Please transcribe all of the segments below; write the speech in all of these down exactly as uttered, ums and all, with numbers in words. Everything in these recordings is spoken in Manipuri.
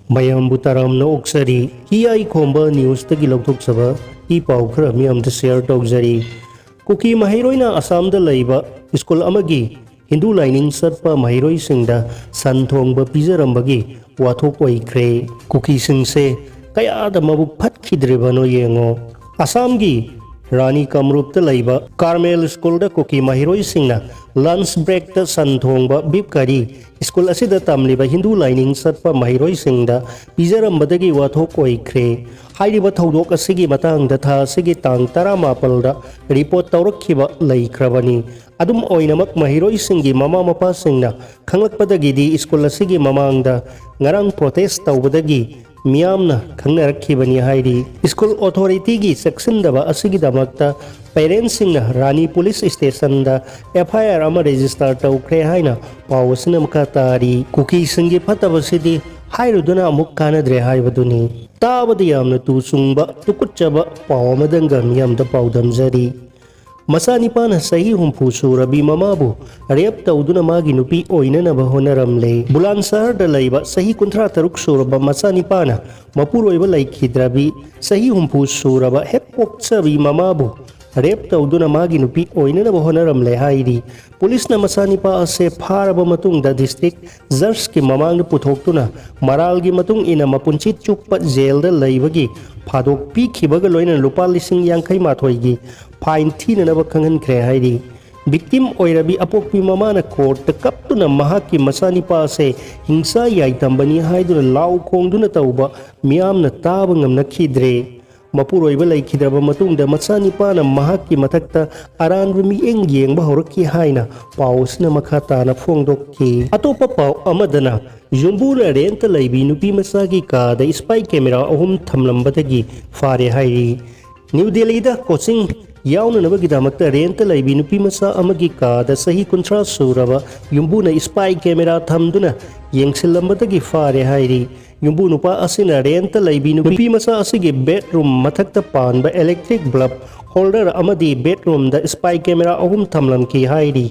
ꯃꯌꯥꯝꯕꯨ ꯇꯔꯥꯝꯅ ꯑꯣꯛꯆꯔꯤ꯫ ꯍꯤꯌꯥꯏ ꯈꯣꯝꯕ ꯅ꯭ꯌꯨꯁꯇꯒꯤ ꯂꯧꯊꯣꯛꯆꯕ ꯏ ꯄꯥꯎ ꯈꯔ ꯃꯤꯌꯥꯝꯗ ꯁꯤꯌꯔ ꯇꯧꯖꯔꯤ꯫ ꯀꯨꯀꯤ ꯃꯍꯩꯔꯣꯏꯅ ꯑꯁꯥꯝꯗ ꯂꯩꯕ ꯁ꯭ꯀꯨꯜ ꯑꯃꯒꯤ ꯍꯤꯟꯗꯨ ꯂꯥꯏꯅꯤꯡ ꯆꯠꯄ ꯃꯍꯩꯔꯣꯏꯁꯤꯡꯗ ꯁꯟ ꯊꯣꯡꯕ ꯄꯤꯖꯔꯝꯕꯒꯤ ꯋꯥꯊꯣꯛ ꯑꯣꯏꯈ꯭ꯔꯦ꯫ ꯀꯨꯀꯤꯁꯤꯡꯁꯦ ꯀꯌꯥꯗ ꯃꯕꯨꯛ ꯐꯠꯈꯤꯗ꯭ꯔꯤꯕꯅꯣ ꯌꯦꯡꯉꯣ꯫ ꯑꯁꯥꯝꯒꯤ ꯔꯥꯅꯤ ꯀꯥꯃꯔꯨꯞꯇ ꯂꯩꯕ ꯀꯥꯔꯃꯦꯜ ꯁ꯭ꯀꯨꯜꯗ ꯀꯨꯀꯤ ꯃꯍꯩꯔꯣꯏꯁꯤꯡꯅ ꯂꯟꯆ ꯕ꯭ꯔꯦꯛꯇ ꯁꯟ ꯊꯣꯡꯕ, ꯕꯤꯐ ꯀꯔꯤ, ꯁ꯭ꯀꯨꯜ ꯑꯁꯤꯗ ꯇꯝꯂꯤꯕ ꯍꯤꯟꯗꯨ ꯂꯥꯏꯅꯤꯡ ꯆꯠꯄ ꯃꯍꯩꯔꯣꯏꯁꯤꯡꯗ ꯄꯤꯖꯔꯝꯕꯗꯒꯤ ꯋꯥꯊꯣꯛ ꯑꯣꯏꯈ꯭ꯔꯦ꯫ ꯍꯥꯏꯔꯤꯕ ꯊꯧꯗꯣꯛ ꯑꯁꯤꯒꯤ ꯃꯇꯥꯡꯗ ꯊꯥ ꯑꯁꯤꯒꯤ ꯇꯥꯡ ꯇꯔꯥꯃꯥꯄꯜꯗ ꯔꯤꯄꯣꯔꯠ ꯇꯧꯔꯛꯈꯤꯕ ꯂꯩꯈ꯭ꯔꯕꯅꯤ꯫ ꯑꯗꯨꯝ ꯑꯣꯏꯅꯃꯛ, ꯃꯍꯩꯔꯣꯏꯁꯤꯡꯒꯤ ꯃꯃꯥ ꯃꯄꯥꯁꯤꯡꯅ ꯈꯪꯂꯛꯄꯗꯒꯤꯗꯤ ꯁ꯭ꯀꯨꯜ ꯑꯁꯤꯒꯤ ꯃꯃꯥꯡꯗ ꯉꯔꯥꯡ ꯄ꯭ꯔꯣꯇꯦꯁ ꯇꯧꯕꯗꯒꯤ ꯃꯤꯌꯥꯝꯅ ꯈꯪꯅꯔꯛꯈꯤꯕꯅꯤ ꯍꯥꯏꯔꯤ꯫ ꯁ꯭ꯀꯨꯜ ꯑꯣꯊꯣꯔꯤꯇꯤꯒꯤ ꯆꯦꯛꯁꯤꯟꯗꯕ ꯑꯁꯤꯒꯤꯗꯃꯛꯇ ꯄꯦꯔꯦꯟꯁꯁꯤꯡꯅ ꯔꯥꯅꯤ ꯄꯨꯂꯤꯁ ꯁ꯭ꯇꯦꯁꯟꯗ ꯑꯦꯐ ꯑꯥꯏ ꯑꯥꯔ ꯑꯃ ꯔꯦꯖꯤꯁꯇꯔ ꯇꯧꯈ꯭ꯔꯦ ꯍꯥꯏꯅ ꯄꯥꯎ ꯑꯁꯤꯅ ꯃꯈꯥ ꯇꯥꯔꯤ꯫ ꯀꯨꯀꯤꯁꯤꯡꯒꯤ ꯐꯠꯇꯕꯁꯤꯗꯤ ꯍꯥꯏꯔꯨꯗꯨꯅ ꯑꯃꯨꯛ ꯀꯥꯟꯅꯗ꯭ꯔꯦ ꯍꯥꯏꯕꯗꯨꯅꯤ꯫ ꯇꯥꯕꯗ ꯌꯥꯝꯅ ꯇꯨ ꯆꯨꯡꯕ, ꯇꯨꯀꯨꯠꯆꯕ ꯄꯥꯎ ꯑꯃꯗꯪꯒ ꯃꯤꯌꯥꯝꯗ ꯄꯥꯎꯗꯝꯖꯔꯤ꯫ ꯃꯆꯥꯅꯤꯄꯥꯅ ꯆꯍꯤ ꯍꯨꯝꯐꯨ ꯁꯨꯔꯕꯤ ꯃꯃꯥꯕꯨ ꯔꯦꯞ ꯇꯧꯗꯨꯅ ꯃꯥꯒꯤ ꯅꯨꯄꯤ ꯑꯣꯏꯅꯅꯕ ꯍꯣꯠꯅꯔꯝꯂꯦ꯫ ꯕꯨꯂꯥꯟꯁꯍꯔꯗ ꯂꯩꯕ ꯆꯍꯤ ꯀꯨꯟꯊ꯭ꯔꯥ ꯇꯔꯨꯛ ꯁꯨꯔꯕ ꯃꯆꯥꯅꯤꯄꯥꯅ ꯃꯄꯨꯔꯣꯏꯕ ꯂꯩꯈꯤꯗ꯭ꯔꯕꯤ ꯆꯍꯤ ꯍꯨꯝꯐꯨ ꯁꯨꯔꯕ ꯍꯦꯛ ꯄꯣꯛꯆꯕꯤ ꯃꯃꯥꯕꯨ ꯔꯦꯞ ꯇꯧꯗꯨꯅ ꯃꯥꯒꯤ ꯅꯨꯄꯤ ꯑꯣꯏꯅꯅꯕ ꯍꯣꯠꯅꯔꯝꯂꯦ ꯍꯥꯏꯔꯤ꯫ ꯄꯨꯂꯤꯁꯅ ꯃꯆꯥꯅꯤꯄꯥ ꯑꯁꯦ ꯐꯥꯔꯕ ꯃꯇꯨꯡꯗ ꯗꯤꯁꯇ꯭ꯔꯤꯛ ꯖꯖꯀꯤ ꯃꯃꯥꯡꯗ ꯄꯨꯊꯣꯛꯇꯨꯅ ꯃꯔꯥꯜꯒꯤ ꯃꯇꯨꯡ ꯏꯟꯅ ꯃꯄꯨꯟꯁꯤ ꯆꯨꯞꯄ ꯖꯦꯜꯗ ꯂꯩꯕꯒꯤ ꯐꯥꯗꯣꯛ ꯄꯤꯈꯤꯕꯒ ꯂꯣꯏꯅꯅ ꯂꯨꯄꯥ ꯂꯤꯁꯤꯡ ꯌꯥꯡꯈꯩ ꯃꯥꯊꯣꯏꯒꯤ ꯐꯥꯏꯟ ꯊꯤꯅꯅꯕ ꯈꯪꯍꯟꯈ꯭ꯔꯦ ꯍꯥꯏꯔꯤ꯫ ꯚꯤꯛꯇꯤꯝ ꯑꯣꯏꯔꯕꯤ ꯑꯄꯣꯛꯄꯤ ꯃꯃꯥꯅ ꯀꯣꯔꯠꯇ ꯀꯞꯇꯨꯅ ꯃꯍꯥꯛꯀꯤ ꯃꯆꯥꯅꯤꯄꯥ ꯑꯁꯦ ꯍꯤꯡꯁꯥ ꯌꯥꯏꯇꯝꯕꯅꯤ ꯍꯥꯏꯗꯨꯅ ꯂꯥꯎ ꯈꯣꯡꯗꯨꯅ ꯇꯧꯕ ꯃꯤꯌꯥꯝꯅ ꯇꯥꯕ ꯉꯝꯅꯈꯤꯗ꯭ꯔꯦ꯫ ꯃꯄꯨꯔꯣꯏꯕ ꯂꯩꯈꯤꯗ꯭ꯔꯕ ꯃꯇꯨꯡꯗ ꯃꯆꯥꯅꯤꯄꯥꯅ ꯃꯍꯥꯛꯀꯤ ꯃꯊꯛꯇ ꯑꯔꯥꯟꯕ ꯃꯤꯠꯌꯦꯡ ꯌꯦꯡꯕ ꯍꯧꯔꯛꯈꯤ ꯍꯥꯏꯅ ꯄꯥꯎ ꯑꯁꯤꯅ ꯃꯈꯥ ꯇꯥꯅ ꯐꯣꯡꯗꯣꯛꯈꯤ꯫ ꯑꯇꯣꯞꯄ ꯄꯥꯎ ꯑꯃꯗꯅ ꯌꯨꯝꯕꯨꯅ ꯔꯦꯟꯠꯇ ꯂꯩꯕꯤ ꯅꯨꯄꯤ ꯃꯆꯥꯒꯤ ꯀꯥꯗ ꯏꯁꯄꯥꯏ ꯀꯦꯃꯦꯔꯥ ꯑꯍꯨꯝ ꯊꯝꯂꯝꯕꯗꯒꯤ ꯐꯥꯔꯦ ꯍꯥꯏꯔꯤ꯫ ꯅ꯭ꯌꯨ ꯗꯦꯜꯂꯤꯗ ꯀꯣꯆꯤꯡ ꯌꯥꯎꯅꯅꯕꯒꯤꯗꯃꯛꯇ ꯔꯦꯟꯠꯇ ꯂꯩꯕꯤ ꯅꯨꯄꯤ ꯃꯆꯥ ꯑꯃꯒꯤ ꯀꯥꯗ ꯆꯍꯤ ꯀꯨꯟꯊ꯭ꯔꯥ ꯁꯨꯔꯕ ꯌꯨꯝꯕꯨꯅ ꯏꯁꯄꯥꯏ ꯀꯦꯃꯦꯔꯥ ꯊꯝꯗꯨꯅ ꯌꯦꯡꯁꯤꯜꯂꯝꯕꯗꯒꯤ ꯐꯥꯔꯦ ꯍꯥꯏꯔꯤ꯫ ꯌꯨꯝꯕꯨ ꯅꯨꯄꯥ ꯑꯁꯤꯅ ꯔꯦꯟꯠꯇ ꯂꯩꯕꯤ ꯅꯨꯄꯤ ꯃꯆꯥ ꯑꯁꯤꯒꯤ ꯕꯦꯗꯔꯨꯝ ꯃꯊꯛꯇ ꯄꯥꯟꯕ ꯏꯂꯦꯛꯇ꯭ꯔꯤꯛ ꯕꯜꯕ ꯍꯣꯜꯗꯔ ꯑꯃꯗꯤ ꯕꯦꯗꯔꯨꯝꯗ ꯁ꯭ꯄꯥꯏ ꯀꯦꯃꯦꯔꯥ ꯑꯍꯨꯝ ꯊꯝꯂꯝꯈꯤ ꯍꯥꯏꯔꯤ꯫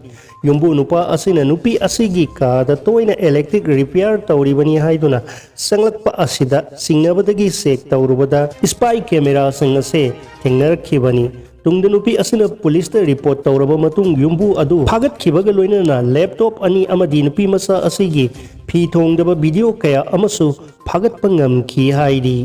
ꯌꯨꯝꯕꯨ ꯅꯨꯄꯥ ꯑꯁꯤꯅ ꯅꯨꯄꯤ ꯑꯁꯤꯒꯤ ꯀꯥꯗ ꯇꯣꯏꯅ ꯏꯂꯦꯛꯇ꯭ꯔꯤꯛ ꯔꯤꯄꯤꯌꯥꯔ ꯇꯧꯔꯤꯕꯅꯤ ꯍꯥꯏꯗꯨꯅ ꯆꯪꯂꯛꯄ ꯑꯁꯤꯗ ꯆꯤꯡꯅꯕꯗꯒꯤ ꯆꯦꯛ ꯇꯧꯔꯨꯕꯗ ꯁ꯭ꯄꯥꯏ ꯀꯦꯃꯦꯔꯥꯁꯤꯡ ꯑꯁꯦ ꯊꯦꯡꯅꯔꯛꯈꯤꯕꯅꯤ꯫ ꯇꯨꯡꯗ ꯅꯨꯄꯤ ꯑꯁꯤꯅ ꯄꯨꯂꯤꯁꯇ ꯔꯤꯄꯣꯔꯠ ꯇꯧꯔꯕ ꯃꯇꯨꯡ ꯌꯨꯝꯕꯨ ꯑꯗꯨ ꯐꯥꯒꯠꯈꯤꯕꯒ ꯂꯣꯏꯅꯅ ꯂꯦꯞꯇꯣꯞ ꯑꯅꯤ ꯑꯃꯗꯤ ꯅꯨꯄꯤ ꯃꯆꯥ ꯑꯁꯤꯒꯤ ꯐꯤ ꯊꯣꯡꯗꯕ ꯚꯤꯗꯤꯑꯣ ꯀꯌꯥ ꯑꯃꯁꯨ ꯐꯥꯒꯠꯄ ꯉꯝꯈꯤ ꯍꯥꯏꯔꯤ꯫